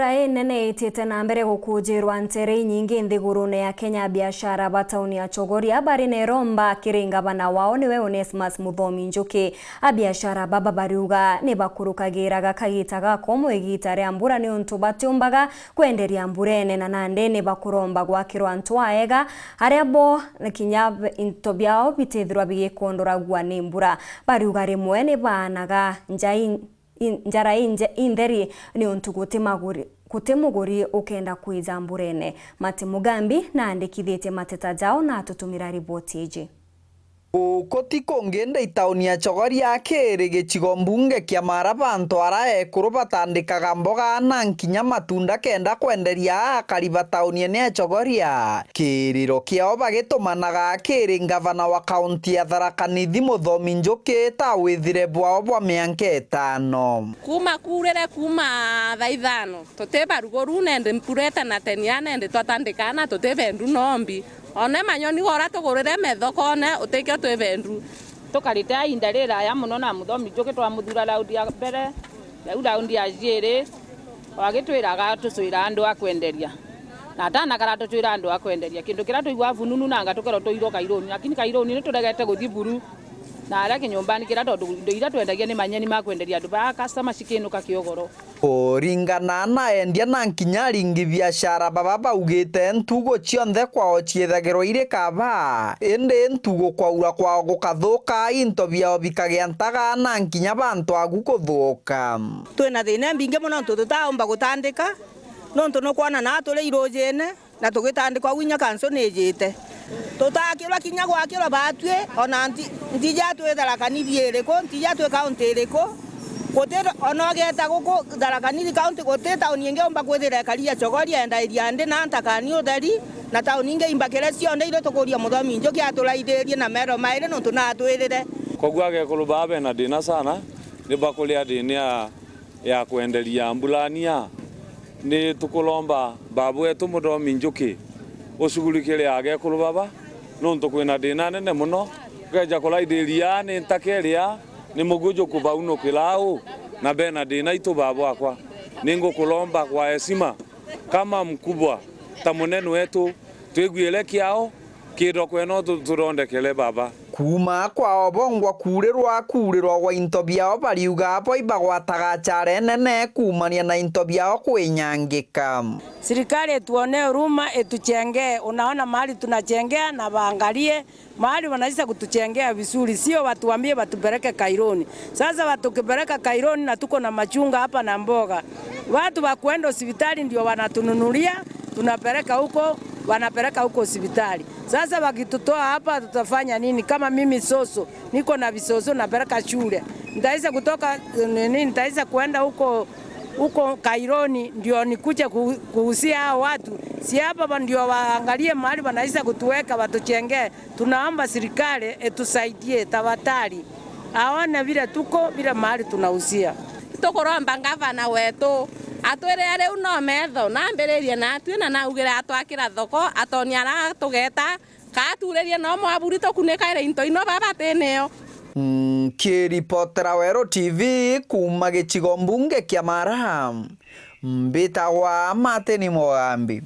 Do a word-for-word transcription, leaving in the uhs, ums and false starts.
Mbura inene itiite na mbere gukujirwa ntere inyingi nthigurune ya Kenya. Abiashara ba tauni ya Chogoria bari na iromba kiri ngavana wao niwe Onesmus Muthomi Njuki. Abiashara baba bariuga ni bakurukagiraga kagita gakomo igita ria mbura niuntu batiumbaga kwenderia mburene, na nandi ni bakuromba gwakirwa antu aega aria bo kinya into biao bitithirwa bigikondoragua ni mbura. Bariuga rimwe ni baanaga nja i-, i-, njara inje-, intheri niuntu guti maguri, guti muguri ukenda kwija mburene. Mati Mugambi naandikithitie mateta jao na atutumira riboti iji. Guku ti kungi ndi itauni ya Chogoria kiri gicigo mbunge kia Maraba, antu ara ekuru batandikaga mboga na nkinya matunda kenda kwenderia akari ba tauni ene ya Chogoria. Kiriro kiao bagitumanaga kiri ngavana wa kaunti ya Tharaka Nithi Muthomi Njuki ta withire bwao bwa mianka itano. Kuuma kuurire, kuuma thaa ithano, tuti baruguru, nendi mpurete na tenia, nendi twatandikana, tuti bendu nombi. One manyoni gora tugurire methokone, utikio twi bendu. Tukarite a inda riraya mono na Muthomi Njuki, twamuthura raundi ya mbere, riu raundi ya jiiri, agitwiraga tucwira andu a kwenderia. Na atanakara tucwira andu a kwenderia. Kindu kiria twaigua bununu nanga tukerwa tuirwe Kairuni, lakini Kairuni ni turegete guthii buru. Na aria kinyumbani kiria, tondu indo iria twendagia ni manyeni ma kwenderia andu ba customer cikinuka kiogoro. Kuringana na endia na nkinya aringi biashara baba baugite ntugo cionthe kwao ciithagirwa iri kaba, indi ntugo kwaura kwao gukathuka, into biao bikagia ntaga na nkinya bantu agu kuthuka. Twina thina imbingi mono nontu tutaumba gutandika, nontu nukwona naa turi irujine. Na tugitandikwa gwinya kanso nijite. Tutakirwa kinya gwakirwa batwi, ona nti-, ntija twi Tharaka Nithi iriku, ntija twi kaunti iriku. Guti ona ugeta guku Tharaka Nithi kaunti, guti tauni ingi umba kwithira ikari ya Chogoria, enda iria ndi na ntakani utheri, na tauni ingi imbakire cionthe iria tukuria Muthomi Njuki aturaithirie na mero mairi nontu natwirire. Koguo agekuru baa bena thina sana, ni bakuria thina ya ya kwenderia mbulania. Ni tukuromba babu wetu Muthomi Njuki ucugurikire agekuru baba, nontu kwina thina nene mono. Ukeja kuraithiria ni ntaka iria ni muguju kubaunukira au, na bena thina itu baba wakwa. Ni ngukuromba kwa heshima kama mkubwa ta munene wetu, twiguire kiao, kithokwe no tu-, tuthondekere baba. Kuuma kwao bongwa kuurirwa kuurirwa gwa into biao, bariuga abo ibagwataga achara enene kuumania na into biao kwinyangika. Serikali ituonee huruma, ituchengee. Unaona mahali tunachengea na waangalie mahali wanaweza kutuchengea vizuri, sio watuambie watupeleke Kaironi. Sasa watukipeleka Kaironi na tuko na machunga hapa na mboga. Watu wa kuenda hospitali ndio wanatununulia, tunapeleka huko, wanapeleka huko hospitali. Sasa wakitutoa hapa, tutafanya nini? Kama mimi soso, niko na visoso napeleka shule. Nitaweza kutoka, nini, nitaweza kuenda huko, huko Kaironi ndio nikuje ku-, kuhusia hao watu. Si hapa ba-, ndio waangalie mahali wanaweza kutuweka, watuchengee. Tunaomba serikali itusaidie tafadhali, aone vile tuko, vile mahali tunahusia. Tukuromba ngavana wetu atwirire riu no metho, na ambiririe natwi na naugire atwakira thoko, atonya ara tugeta, ka aturirie no mwaburi tukunikaire into ino baba tinio. Nkiripotera Weru T V kuuma gicigo mbunge kia Mara, mbitagwa Martin Mugambi.